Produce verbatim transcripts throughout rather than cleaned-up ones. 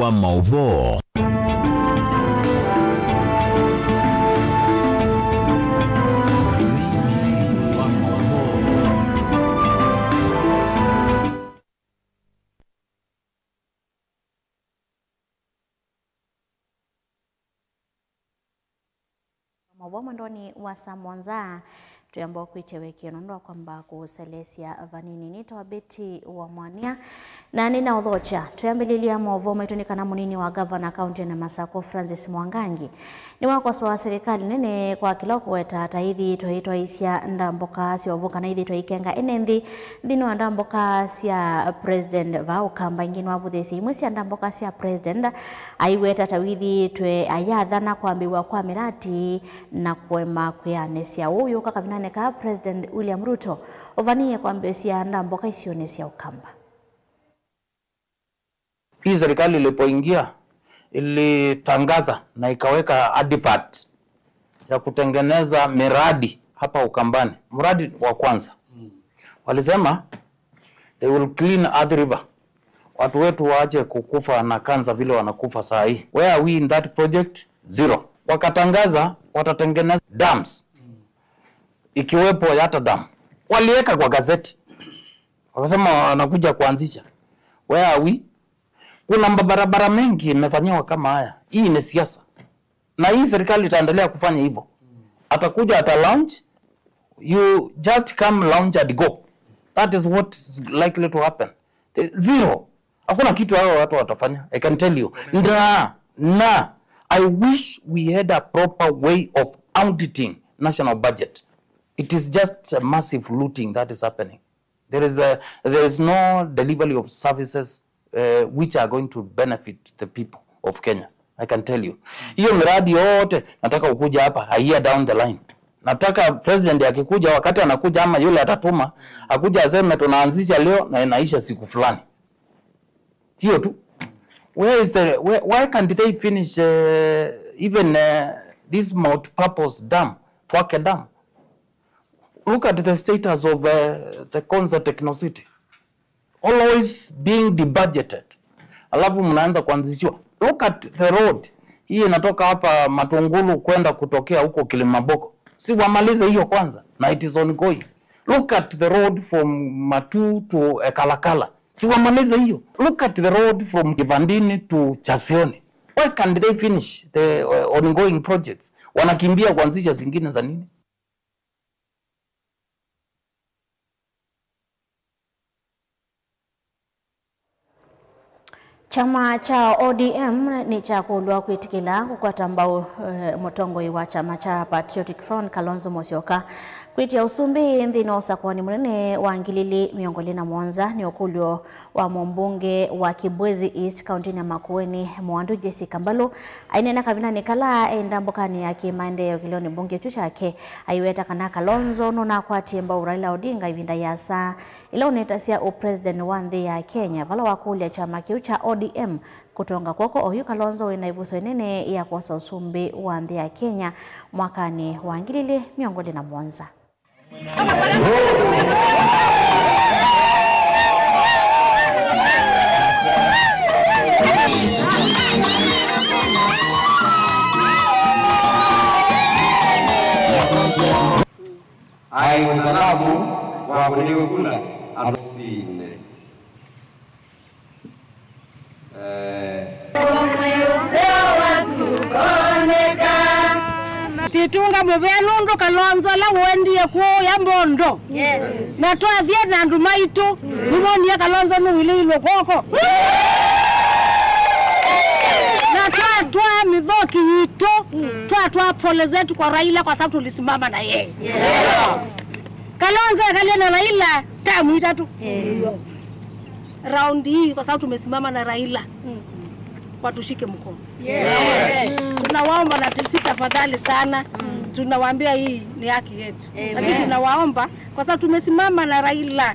wa maũvoo. Ũilingi wa maũvoo. Maũvoo mwendonĩ wa saa mũonza, twĩamba kwĩtya wĩkĩo nũndũ wa kwamba kũũselesya vanini. Nĩ ta Betty wa Mwania, na nĩnaũthokya. Twĩambĩlĩlya maũvoo maitũ nĩ kana mũnini wa ngavana kaũntĩnĩ ya Masakũ, Francis Mwangangi, nĩwakosoa serikali nene kwa kĩla ũkũweta ta ĩthĩĩtwe ĩtwaĩsya ndambũka syovu kana ĩthĩĩtwe ĩikenga ene nthĩ nthĩnĩ wa ndambũka sya President vaa Ũkamba. Ĩngĩ nĩwavũthĩĩsye imwe sya ndambũka sya President aiweta ta wĩthĩĩtwe ayathana kwambĩw'a kwa mĩradi na kũema kwĩanĩsya. Ũu ũyũka kavindanĩ kaa President William Ruto ũvanĩĩe kwambĩĩsya ndambũka isionĩ sya Ũkamba. Hii serikali ilipoingia, ilitangaza na ikaweka advert ya kutengeneza miradi hapa Ukambani. Mradi wa kwanza, walisema they will clean Athi River. Watu wetu waache kukufa na kansa vile wanakufa saa hii. Where are we in that project? Zero. Wakatangaza watatengeneza dams, ikiwepo Yatta Dam. Waliweka kwa gazeti. Wakasema wanakuja kuanzisha. Where are we? Kuna mabarabara mengi imefanyiwa kama haya. Hii ni siasa. Na hii serikali itaendelea kufanya hivyo. Atakuja, ata launch, you just come, launch and go. That is what is likely to happen. The zero. Hakuna kitu hao watu watafanya, I can tell you. Na, na, I wish we had a proper way of auditing national budget. It is just a massive looting that is happening. There is a, there is no delivery of services, uh, which are going to benefit the people of Kenya. I can tell you. Hiyo miradi yote nataka ukuja hapa a year down the line. Nataka president akikuja, wakati anakuja ama yule atatuma, akuja aseme tunaanzisha leo na inaisha siku fulani. Hiyo tu. Where is the, where, why can't they finish, uh, even, uh, this multi-purpose dam, Thwake Dam? Look at the status of, uh, the Konza Techno City. Always being debudgeted. Alafu mnaanza kuanzishiwa. Look at the road. Hii inatoka hapa Matungulu kwenda kutokea huko Kilimaboko. Si wamalize hiyo kwanza, na it is ongoing. Look at the road from Matuu to, eh, Kalakala. Si wamalize hiyo. Look at the road from Kivandini to Chasioni. Why can't they finish the, uh, ongoing projects? Wanakimbia kuanzisha zingine za nini? Kyama kya O D M nĩkyakũlw'a kwĩtĩkĩla kũkwata mbau, eh, mũtongoi wa kyama kya Patriotic Front, Kalonzo Musyoka, kwĩtya ũsumbĩ nthĩnĩ wa ũsakũani mũnene wa ngili ili mĩongo ĩlĩ na mũonza. Nĩ ũkũlyo wa mũmbunge wa Kibwezi East, kaũntĩnĩ ya Makueni, Mwandu Jessica Mbalu, aineena kavindanĩ kala e ndambũkanĩ ya kĩmaendeeo kĩlĩonĩ mbunge kyu kyake, aiweta kana Kalonzo nũnakwatie mbau Raila Odinga ĩvinda yĩasa ĩla ũnetasya ũpresident wa nthĩ ya Kenya, vala wakũlya kyama kĩu kya O D M kũtonga kw'oko oyu Kalonzo wĩna ĩvuso ĩnene ya kwosa ũsumbĩ wa nthĩ ya Kenya mwakanĩ wa ngili ili mĩongo ĩlĩ na mũonza. Ai, salamu kwa kuniwe kula. Asine. Titunga mũvea nũndũ Kalonzo ala ũendie kũũya Mbondo. Yes. Na twathie na andũ maitũ, nĩvonie Kalonzo nĩwilĩilwe kw'oko. Na twatwaa mĩthoki yitũ, twatwaa pole zetu kwa Raila kwa sababu tulisimama na yeye. Yes. Kalonzo ekalie na Raila tamu itatu. Raundi hii kwa sababu tumesimama na Raila, watushike mkono. Yes. Tunawaomba na tusi tafadhali sana. Tunawaambia hii ni haki yetu. Amen. Lakini tunawaomba kwa sababu tumesimama na Raila.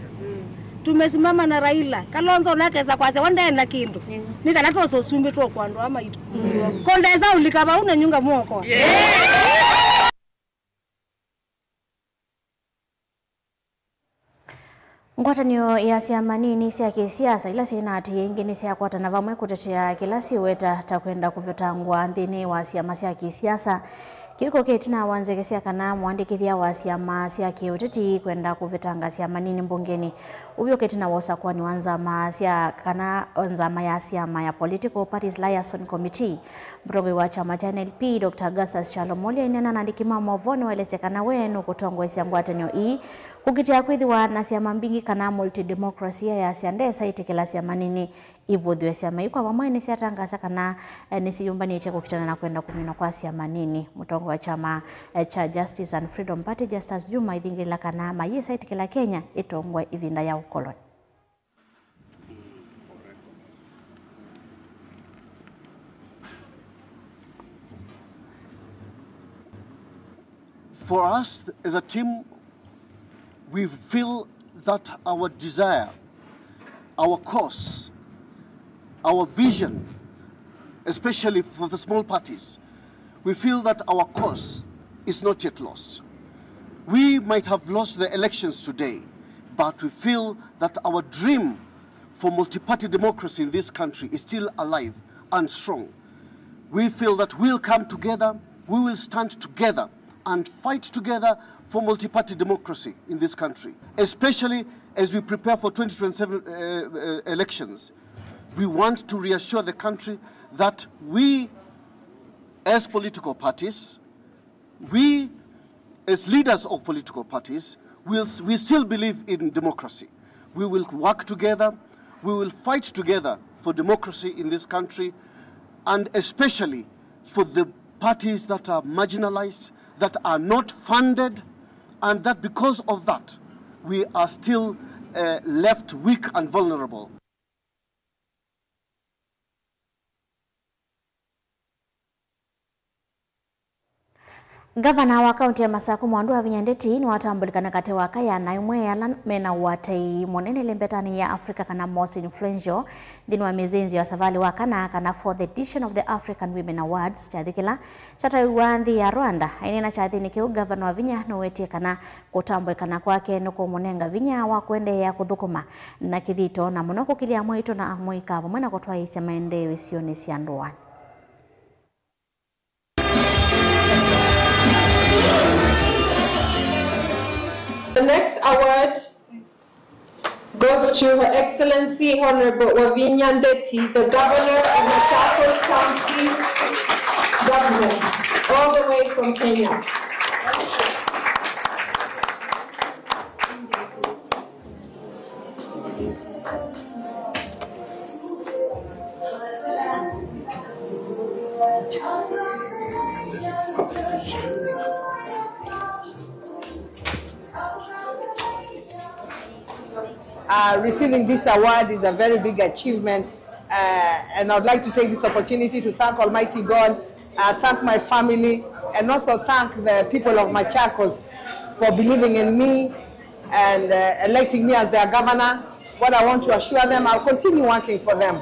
Tumesimama na Raila. Kalonzo nakesa kwasya wandee na kindu. Ni kana twose ũsumbĩ twoka andũ ama itu. Kondesa ulika vau na nyunga mwoko. Ngwatanĩo ya syama nini sya kĩsiasa ila syĩ na atĩĩ aingĩ nĩsyakwatana vamwe kũtetea kĩla syĩweta ta kwenda kũvetangwa nthĩnĩ wa syama sya kĩsiasa. Kĩu kyo kĩ ĩtina wa nzeve sya kana mũandĩkĩthya wa syama sya kĩũteti kwenda kũvetanga syama nini mbungenĩ. Ũvyũ kĩ ĩtina wa ũsakuani wa nzama sya kana nzama ya syama ya Political Parties Liaison Committee. Mũtongoi wa kyama kya N L P, Doctor Augustus Kyalo Muulya, aineena na andĩki ma maũvoo nĩwaelesya kana we nũkũtongoesya ngwatanĩo ii kũkitĩa kwĩthĩwa na syama mbingĩ kana multi-democracy, ayasya ndesa ĩtĩkĩla syama nini ivũthw'e. Syama ii kwa vamwe nĩsyatangaasa kana, eh, nĩsiyũmbanĩtye kũkitana na kwenda kũminwa kwa syama nini. Mũtongoi wa kyama, eh, kya Justice and Freedom Party, Justus Juma, aithingĩlĩla kana mayĩsa ĩtĩkĩla Kenya ĩtongwe ĩvinda ya ũkoloni. For us as a team, we feel that our desire, our cause, our vision, especially for the small parties, we feel that our cause is not yet lost. We might have lost the elections today, but we feel that our dream for multi-party democracy in this country is still alive and strong. We feel that we'll come together, we will stand together and fight together for multi-party democracy in this country, especially as we prepare for twenty twenty-seven, uh, uh, elections. We want to reassure the country that we, as political parties, we, as leaders of political parties, will, we still believe in democracy. We will work together. We will fight together for democracy in this country, and especially for the parties that are marginalized, that are not funded, and that because of that, we are still, uh, left weak and vulnerable. Ngavana wa kaunti ya Masaku, Mwandu Wavinya Ndeti, nĩwatambũlĩkana katĩ wa kayana ĩmwe ala mena ũatei mũnene ĩlembetanĩ ya Africa kana most influential nthĩnĩ wa mĩthĩnzĩo ya savalĩ wa kana, kana fourth edition of the African Women Awards, kyathĩ kĩla kyataiwa nthĩ ya Rwanda. Aineena kyathĩnĩ kĩu, Ngavana Wavinya nũwetie kana kũtambũlĩkana kwake nĩkũmũnenga vinya wa kũendeea kũthũkũma na kĩthito, na mũno kũkilya amwaitũ na amũika vamwe na kũtwaĩĩsya maendeeo isionĩ sya ndũanĩ. The next award goes to Her Excellency Honorable Wavinya Ndeti, the Governor of Machakos County Government, all the way from Kenya. Uh, receiving this award is a very big achievement, uh, and I would like to take this opportunity to thank Almighty God, uh, thank my family, and also thank the people of Machakos for believing in me and, uh, electing me as their governor. What I want to assure them, I'll continue working for them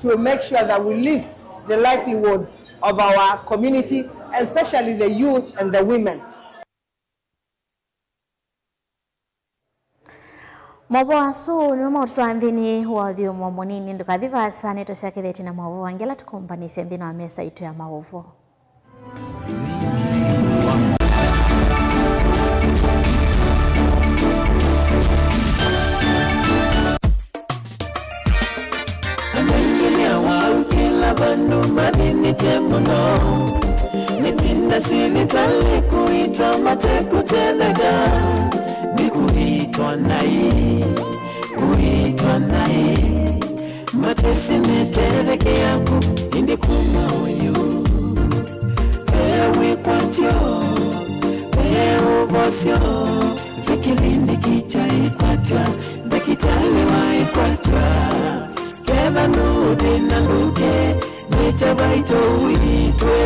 to make sure that we lift the livelihood of our community, especially the youth and the women. Maũvoo asu nĩmo maũtũtwaa nthĩnĩ wa ũthyũmũo mũnini. Ndũkathi vaasa, nĩtũsyokethĩtye na maũvoo angĩ ala tũkũmbanĩsye nthĩnĩ wa mesa itũ ya maũvoo. Andũ aingĩ nĩ awaũ kĩla vandũ mathĩnĩtye mũno. Nĩtinda sivitalĩ kũitwa matekũtetheka. Nĩ kũitwa naĩ, kũitwa naĩ. Matesĩ metethekeaa kũ ĩndĩ kuma oyu? Ve wĩkwatyo, ve ũvosyo, ve kĩlĩndĩki kya ĩkwatya, ndakĩtalĩ wa ĩkwatya. Ketha nũthĩna ndũke, nĩ kya vaito ũitwe.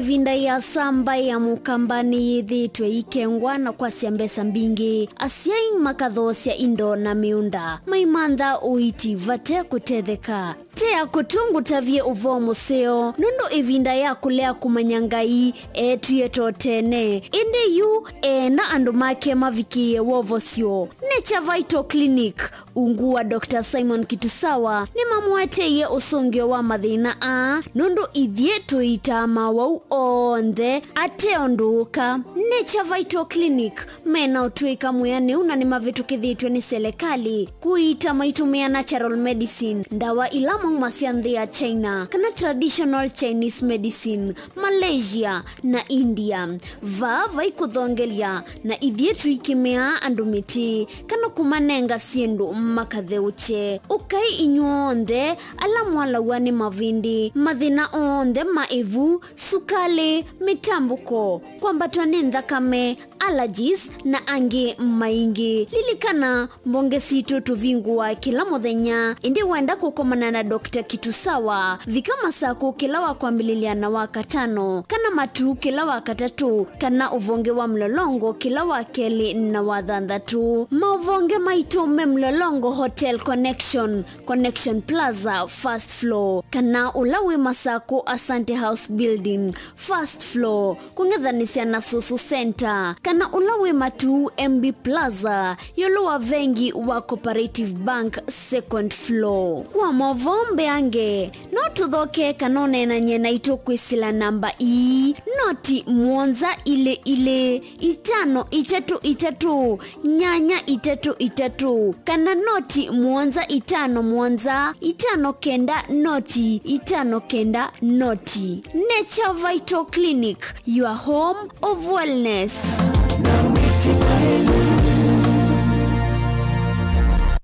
Ĩvinda yĩasa mbaĩ ya Mũkamba nĩyĩthĩĩtwe ĩikengwa na kwasya mbesa mbingĩ, asyai makathoosya indo na mĩũnda, maimantha ũiiti vate kũtetheka. Tea kũtũ ngũtavye ũvoo mũseo, nũndũ ĩvinda ya kũlea kũmanya Ngai eetwie to tene, ĩndĩ yu eena andũ make mavikĩĩe wovosyo. Nature Vital Clinic, ungu wa Doctor Simon Kitusawa, nĩmamũeteie ũsũngĩo wa mathĩna aa, nũndũ ithyĩ tũiitaa mawau onthe ate ũndũ ũka. Nature Vital Clinic mena ũtũĩka mwĩanĩu na nĩmavĩtũkĩthĩtw'e nĩ selekalĩ kũiita maitũmĩa natural medicine, ndawa ila maumasya nthĩ ya China, kana traditional Chinese medicine, Malaysia na India. Vaa vai kũthongelya, na ithyĩ tũikĩmĩaa andũ mĩtĩ, kana kũmanenga syĩndũ makatheũkye. Ũkai inyw'onthe ala mwalaw'a nĩ mavĩndĩ, mathĩna onthe ma ĩvu, sukalĩ, mĩtambũko, kwambatwa nĩ nthakame, allergies, na angĩ maingĩ. Lilikana, mbonge sitũ tũvingũaa kĩla mũthenya, ĩndĩ wenda kũkomana na Doctor Kitusawa, vika Masakũ kĩla wa kwambĩlĩlya na wa katano, kana Matuu kĩla wa katatũ, kana ũvonge wa Mlolongo kĩla wa kelĩ na wa thanthatũ. Maũvonge maitũ me Mlolongo Hotel Connection, Connection Plaza, first floor, kana ũla wĩ Masakũ Asante House Building, first floor, kũng'ethanĩsya na Susu Center, kana ũla wĩ Matuu M B Plaza, ĩũlũ wa vengi wa Cooperative Bank, second floor. Kwa maũvoo mbeange, no tũthoke kana ũneenany'e naitũ kwĩsĩla namba ii, noti mũonza ilĩ ilĩ, itano itatũ itatũ, nyanya itatũ itatũ, kana noti mũonza itano mũonza, itano kenda noti, itano kenda noti. Nature Vital Clinic, your home of wellness.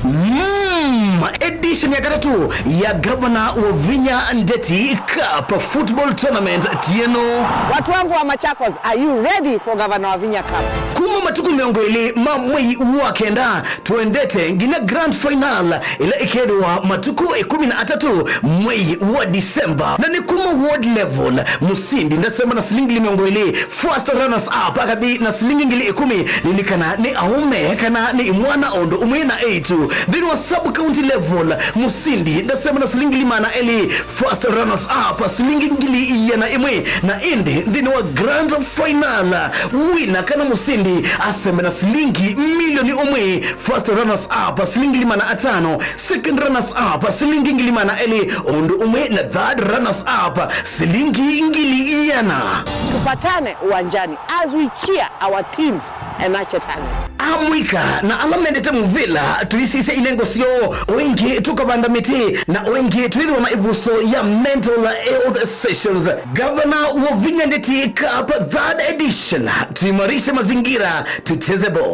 Mm, edition ya katatũ ya Gavana Wavinya Ndeti Cup Football Tournament tieno. Watu wangu wa Machakos, are you ready for Governor Wavinya Cup? Kuma matukũ mĩongo ĩlĩ ma mwei wa kenda, tũendete nginya grand final ĩla ĩkethĩwa matukũ ĩkũmi na atatũ mwei wa December. Na nĩ kuma ward level, mũsindi ndasema na silingi ngili mĩongo ĩlĩ, first runners up akathi na silingi ngili ĩkũmi. Lilikana nĩ aũme kana nĩ imwana o ũndũ ũmwe na eĩtu. Nthĩnĩ wa sub county level, mũsindi ndasema na silingi ngili maana elĩ, first runners up silingi ngili iana ĩmwe, na ĩndĩ nthĩnĩ wa grand final, wina kana mũsindi asembe na silingi milioni ũmwe, first runners up silingi ngili maana atano, second runners up silingi ngili maana elĩ, o ũndũ ũmwe na third runners up silingi ngili iana. Tupatane uwanjani as we cheer our teams and nurture talent. Amũika na ala mendete mũvĩla, tũisisya ilengo syoo, o ĩngĩ tũkavanda mĩtĩ, na o ĩngĩ twĩthĩwa na ĩvuso ya mental health sessions. Gavana Wavinya Ndeti Cup third edition, tuimarishe mazingira, tucheze ball.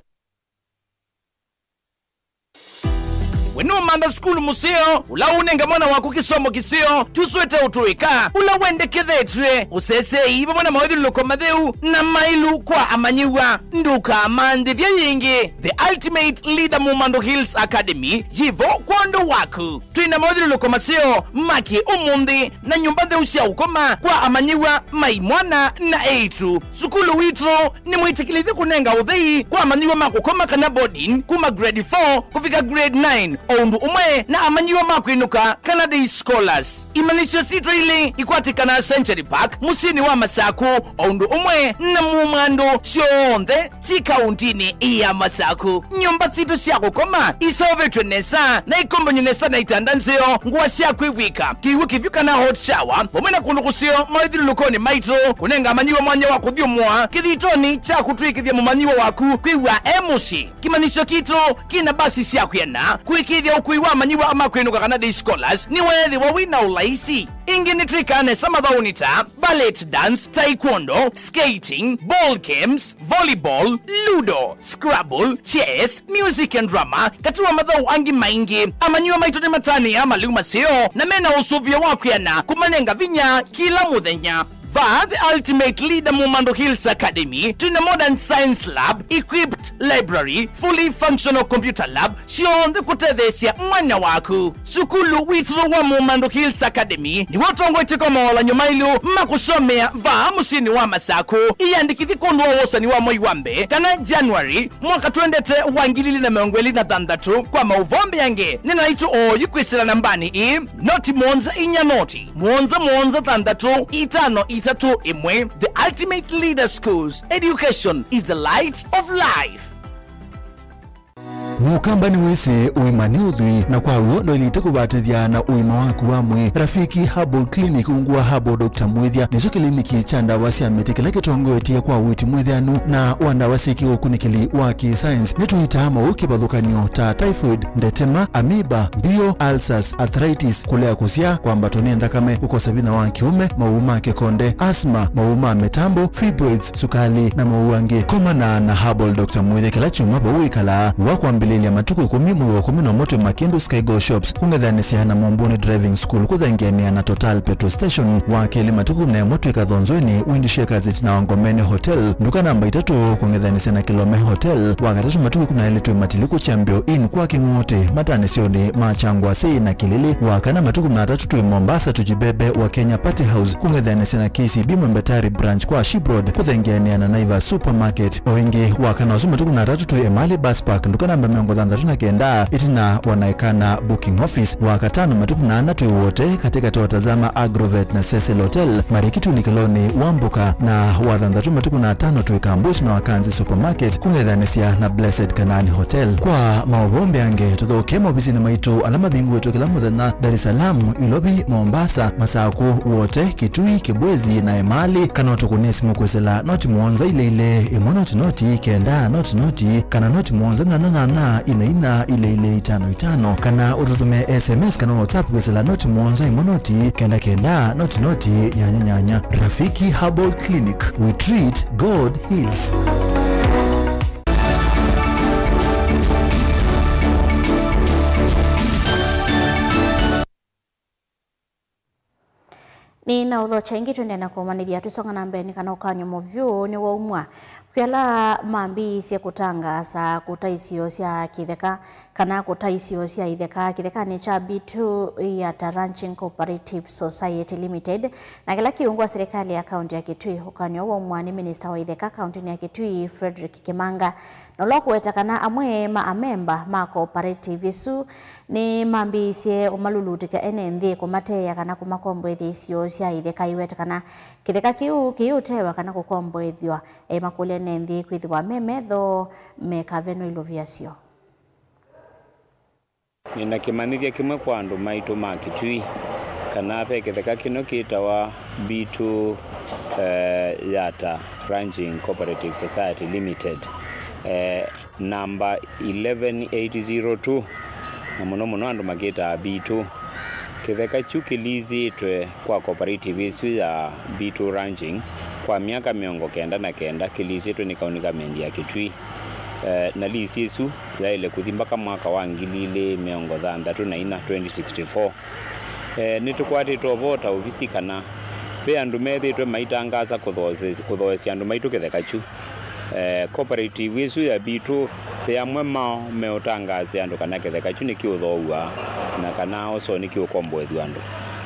We nũmantha sukulu mũseo, ũla ũnenga mwana waku kĩsomo kĩseo, tũswete ũtũĩka, ũla wendekethetw'e, ũsesei vamwe na mawĩthyũlũlũko matheu na maĩlu kwa amanyĩw'a. Ndũkamanthĩthye yĩngĩ. The Ultimate Leader Mumando Hills Academy yĩvo kwondũ waku. Twĩ na mawĩthyũlũlũko maseo ma kĩ ũmũnthĩ na nyũmba ntheu sya ũkoma kwa amanyĩw'a ma imwana na eĩtu. Sukulu witũ nĩ mwĩtĩkĩlĩthye kũnenga ũthei kwa amanyĩw'a ma kũkoma kana boarding kuma grade four kũvika grade nine, o ũndũ ũmwe na amanyĩw'a ma kwĩnũka kana day scholars. Imanyĩsyo sitũ ilĩ ikwatĩkanaa Century Park, mũsyĩnĩ wa Masakũ, o ũndũ ũmwe na Mumando syonthe syĩ kauntinĩ ya Masakũ. Nyũmba sitũ sya kũkoma iseũvĩtw'e nesa na ikombany'o nesa na itanda nzeo, ngũa sya kwĩvw'ĩka, kĩw'ũ kĩvyũ kana hot shower, vamwe na kũndũ kũseo mawĩthyũlũlũkonĩ maitũ, kũnenga amanyĩw'a mwanya wa kũthyũmũa kĩthitonĩ kya kũtw'ĩkĩthya mũmanyĩw'a waku kwĩw'a e mũsyĩ. Kĩmanyĩsyo kitũ kĩ na mbasi sya kwĩana kũĩkĩĩthya ũkui wa amanyĩw'a ma kwĩnũka kana day scholars nĩweethĩwa wĩ na ũlaisi. Ĩngĩ nĩtwĩkaa nesa mathaũnĩ ta ballet dance, taekwondo, skating, ball games, volleyball, ludo, scrabble, chess, music and drama, katĩ wa mathaũ angĩ maingĩ. Amanyĩw'a maitũ nĩmatanĩaa malĩu maseo na mena ũsũvĩo wa kwĩana kũmanenga vinya kĩla mũthenya. Vaa The Ultimate Leader Mumando Hills Academy, twĩ na modern science lab, equipped library, fully functional computer lab, syonthe kũtetheesya mwanya waku. Sukulu witũ wa Mumando Hills Academy nĩw'o ũtongoetye kwa mawalanyo mailũ ma kũsomea vaa mũsyĩnĩ wa Masaku. Ĩyandĩkĩthye kwondũ wa wosani wa mwei wa mbee kana January mwaka twendete wa ngili ili na mĩongo ĩlĩ na thanthatũ. Kwa maũvoo mbeange, nĩ naitũ oyu kwĩsĩla nambanĩ ĩĩ, noti mũonza inya noti, mũonza mũonza thanthatũ, itano itatũ ĩmwe. The Ultimate Leader Schools, education is the light of life. Mũkamba nĩwĩsĩ ũima nĩ ũthwii, na kwa w'o ndwaĩlĩte kũvatĩthya na ũima waku wa mwĩĩ. Rafiki Herbal Clinic, ungu wa Herbal Doctor Mwĩthya, nĩkyo kĩliniki kya ndawa sya mĩtĩ kĩla kĩtongoetye kwa ũiiti mwĩthĩanu na wa ndawa syĩ kĩũkunĩkĩli wa kĩ-science. Nĩtũitaa maũũ kĩvathũkany'o ta typhoid, ndetema, amoeba, mbio, ulcers, arthritis, kũlea kũsyaa, kwambatwa nĩ nthakame, kũkosa vinya wa kĩũme, maũũ ma kĩkonde, asthma, maũũ ma mĩtambo, fibroids, sukali, na maũũ angĩ. Komana na Herbal Doctor Mwĩthya kĩla kyumwa vau wĩkalaa. Wa kwambĩlĩlya matukũ ĩkũmi mwei wa ĩkũmi na ũmwe twĩ Makindu Skygo Shops, kũng'ethanĩsya na Mombuni Driving School, kũthengeanĩa na Total Petrol Station. Wa kelĩ matukũ na ĩmwe twĩ Kathonzweni, Wind Shakers ĩtina wa Ngomeni Hotel, nduka namba itatũ, kũng'ethanĩsya na Kilome Hotel. Wa katatũ matukũ ĩkũmi na elĩ twĩ Matiliku Champion Inn kwa Kĩng'ũtĩ, matanĩsyonĩ ma Kyangwasĩ na Kĩlĩlĩ. Wa kana matukũ ĩkũmi na atatũ twĩ Mombasa Tujibebe wa Kenya Party House, kũng'ethanĩsya na K C B Mwembe Tayari Branch kwa Ship Road, kũthengeanĩa na Naivas Supermarket. O ĩngĩ, wa kana ũsu matukũ ĩkũmi na atatũ twĩ Emali Bus Park, nduka namba mĩongo thanthatũ na kenda, ĩtina wa Naekana Booking Office. Wa katano matukũ ĩkũmi na ana twĩ Wote, katĩkatĩ wa Tazama Agrovet na Cecil Hotel, Marikituni kĩlonĩ wa Mbuka, na wa thanthatũ matukũ ĩkũmi na atano twĩ Kambuti na Wakanzi Supermarket, kũng'ethanĩsya na Blessed Canaan Hotel. Kwa maũvoo mbeange, tũthokee maovisinĩ maitũ ala mavingũĩtwe kĩla mũthenya Dar es Salaam, Ilovi, Mombasa, Masaku, Wote, Kitui, Kibwezi na Emali, kana ũtũkũnĩe simũ kwĩsĩla noti mũonza ilĩ ilĩ ĩmwe noti noti kenda noti noti, kana noti mũonza nyanya nyanya ina ina ilĩ ilĩ itano itano, kana ũtũtũmĩe S M S kana WhatsApp kwĩsĩla noti mũonza ĩmwe noti kenda kenda noti noti nyanya nyanya. Rafiki Herbal Clinic, we treat, God heals. Nĩ na ũthokya ĩngĩ twendee na kũmanyĩthya tũisonga na mbee nĩ kana ũkany'o mũvyũ nĩwaumw'a kwĩ ala mambĩĩisye kũtangaasa kũta isio sya kĩtheka kana kũta isio sya itheka kĩthekanĩ kya B two Yatta Ranching Cooperative Society Limited, na kĩla kĩungu wa silikalĩ ya kaunti ya Kitui. Ũkany'o ũũ waumw'a nĩ minista wa itheka kauntinĩ ya Kitui, Frederick Kimanga, na ũla ũkũweta kana amwe ma amemba ma cooperative ĩsu nĩmambĩĩisye ũmalulutĩkya ene nthĩ kũmateea kana kũmakomboethya isio sya itheka. Aiweta kana kĩtheka kĩu kĩiũtewa kana kũkomboethw'a, e makũlya ene nthĩ kwĩthĩwa me metho mekavenwa ilovia syoo. Nĩ na kĩmanyĩthya kĩmwe kwa andũ maitũ ma Kitui kana ve kĩtheka kĩno kĩtawa B two, eh, Yatta Ranching Cooperative Society Limited. Eh, namba eleven eight zero two, na mũno mũno andũ makĩtaa B two. Kĩtheka kyu kĩlisĩtwe kwa cooperative ĩsu ya B two Ranching kwa myaka mĩongo kenda na kenda, kĩlisĩtwe nĩ kaũnĩ kamendi ya Kitui. Eh, na lisi ĩsu yaĩle kũthi mbaka mwaka wa ngili ilĩ mĩongo thanthatũ na inya, twenty sixty-four. Eh, nĩtũkwatĩte ũvoo ta ovisi kana ve andũ methĩĩtwe maitangaasa kũthoose-, kũthoosya andũ maitũ kĩtheka kyu. Eh, cooperative ĩsu ya B two, ve amwe mao meũtangaasĩa andũ kana kĩtheka kyu nĩkĩũthoow'a na kana ũsoo nĩkĩũkomboethw'a andũ.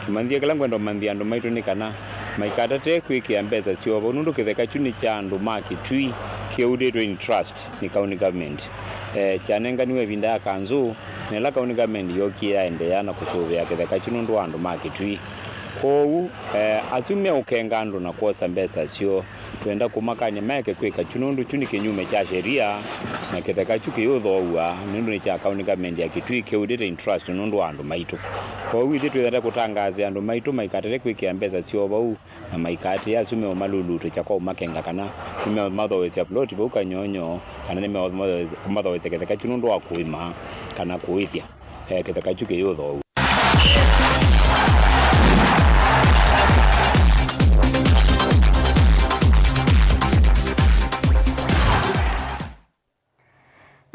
Kĩmanyĩthya kĩla ngwenda ũmanyĩthya andũ maitũ nĩ kana maikatate kwĩkĩa mbesa syoo vau, nũndũ kĩtheka kyu nĩ kya andũ ma Kitui, kĩũndĩtwe in trust nĩ county government. Eh, kyanenganiwe ĩvinda ya kanzũ, na ĩla county government yookie yaendeea na kũsũvĩa kĩtheka kyu nũndũ wa andũ ma Kitui. Kwoou, eh, asu meũkenga andũ na kwosa mbesa syoo, twenda kũmakany'a maeke kwĩka kyu, nũndũ kyu nĩ kĩnyume kya sheria, na kĩtheka kyu kĩyũthoow'a, nũndũ nĩ kya county government ya Kitui, kĩũndĩte in trust nũndũ wa andũ maitũ. Kwoou ithyĩ twĩthate kũtangaasĩa andũ maitũ maikatate kwĩkĩa mbesa syoo vau, na maikaatĩĩa asu meũmalulutĩkya kwa ũmakenga kana nĩmeũmathoosya ploti vau kanyonyoo, kana nĩmeũmathoosya kĩtheka kyu nũndũ wa kũĩma kana kũĩthya, eh, kĩtheka kyu kĩyũthoow'a.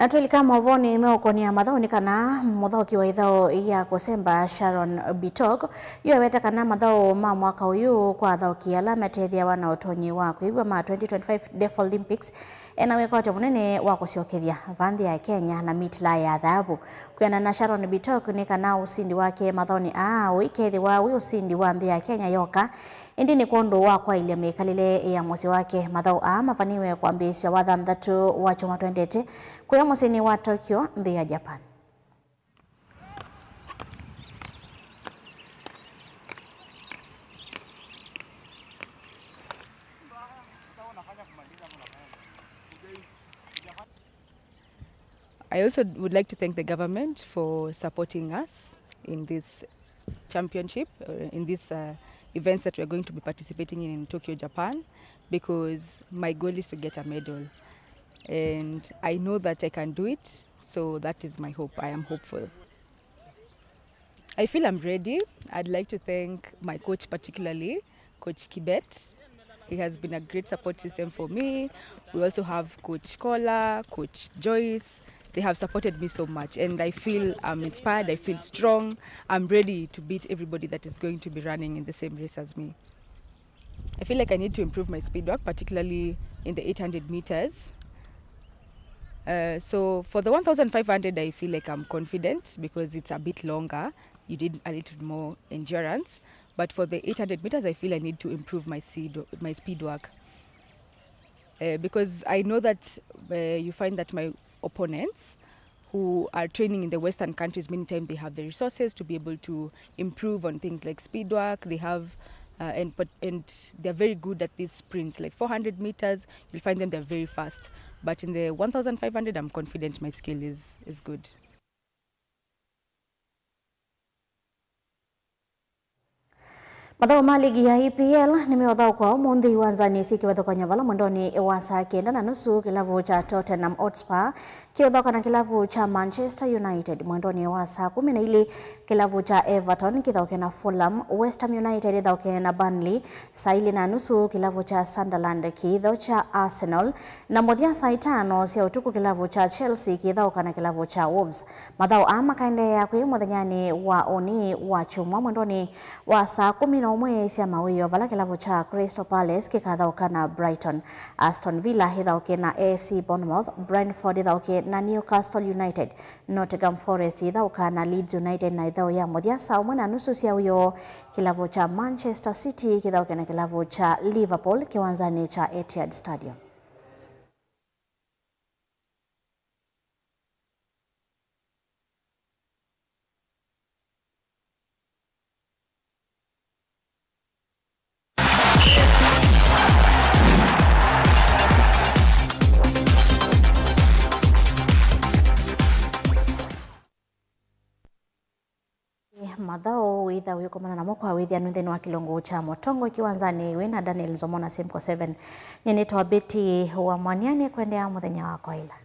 Na twĩlika maũvoonĩ meũkonia mathaũ nĩ kana mũthaũki wa ĩthaũ ya kũsemba Sharon Bitok yu eweta kana mathaũ ma mwaka ũyũ kwa athaũki ala matethĩawa na ũtonyi wa kwĩw'a ma twenty twenty-five Deaf Olympics ena wĩkwatyo mũnene wa kũsyokethya va nthĩ ya Kenya na mitila ya thaavu. Kwĩanana na Sharon Bitok nĩ kana ũsindi wake mathaũnĩ aa ũikethĩwa wĩ ũsindi wa nthĩ ya Kenya yoka, ĩndĩ nĩ kwondũ wa kwaĩlya mĩkalĩle ya mũsyĩ wake. Mathaũ aa mavaniwe kwambĩĩsya wathanthatũ wa kyumwa twendete kũya mũsyĩnĩ wa Tokyo, nthĩ ya Japan. I also would like to thank the government for supporting us in this championship, uh, in these, uh, events that we are going to be participating in, in Tokyo, Japan, because my goal is to get a medal. And I know that I can do it, so that is my hope. I am hopeful. I feel I'm ready. I'd like to thank my coach particularly, Coach Kibet. He has been a great support system for me. We also have Coach Kola, Coach Joyce. They have supported me so much, and I feel I'm inspired, I feel strong. I'm ready to beat everybody that is going to be running in the same race as me. I feel like I need to improve my speed work, particularly in the eight hundred meters. Uh, so for the one thousand five hundred, I feel like I'm confident because it's a bit longer. You need a little more endurance. But for the eight hundred meters, I feel I need to improve my speed, my speed work. Uh, because I know that, uh, you find that my opponents who are training in the Western countries, many times they have the resources to be able to improve on things like speed work. They have, uh, and, but, and they're very good at these sprints, like four hundred meters, you'll find them, they're very fast. But in the one thousand five hundred, I'm confident my skill is, is good. Mathaũ ma ligi ya E P L nĩmeũthaũkwa ũmũnthĩ iwanzanĩ syĩ kĩvathũkany'o vala mwendonĩ wa saa kenda na nusu kĩlavu kya Tottenham Hotspur kĩũthaũka na kĩlavu kya Manchester United. Mwendonĩ wa saa kũmi na ilĩ kĩlavu kya Everton kĩthaũke na Fulham, West Ham United ĩthaũke na Burnley, saa ilĩ na nusu kĩlavu kya Sunderland kĩthaũke na Arsenal, na mũthya saa itano sya ũtukũ kĩlavu kya Chelsea kĩthaũka na kĩlavu kya Wolves. Mathaũ aa makaendeea kwĩ mũthenyanĩ wa ũnĩ wa kyumwa mwendonĩ wa saa kũmi na ũmwe sya mawĩoo, vala kĩlavu kya Crystal Palace kĩkathaũka na Brighton, Aston Villa ĩthaũke na A F C Bournemouth, Brentford ĩthaũke na Newcastle United, Nottingham Forest ĩthaũka na Leeds United, na ĩthaũ ya mũthya saa ũmwe na nusu sya wĩoo kĩlavu kya Manchester City kĩthaũke na kĩlavu kya Liverpool kĩwanzanĩ kya Etihad Stadium. Mathaũ wĩtha ũyũkomana namo kwa wĩthĩanu nthĩnĩ wa kĩlungu kya Mũtongoi kĩwanzanĩ wĩ na Daniel Nzomo na Simco seven. Nyie nĩtawa Betty wa Mwania, nĩkwendea mũthenya wakwa ĩla.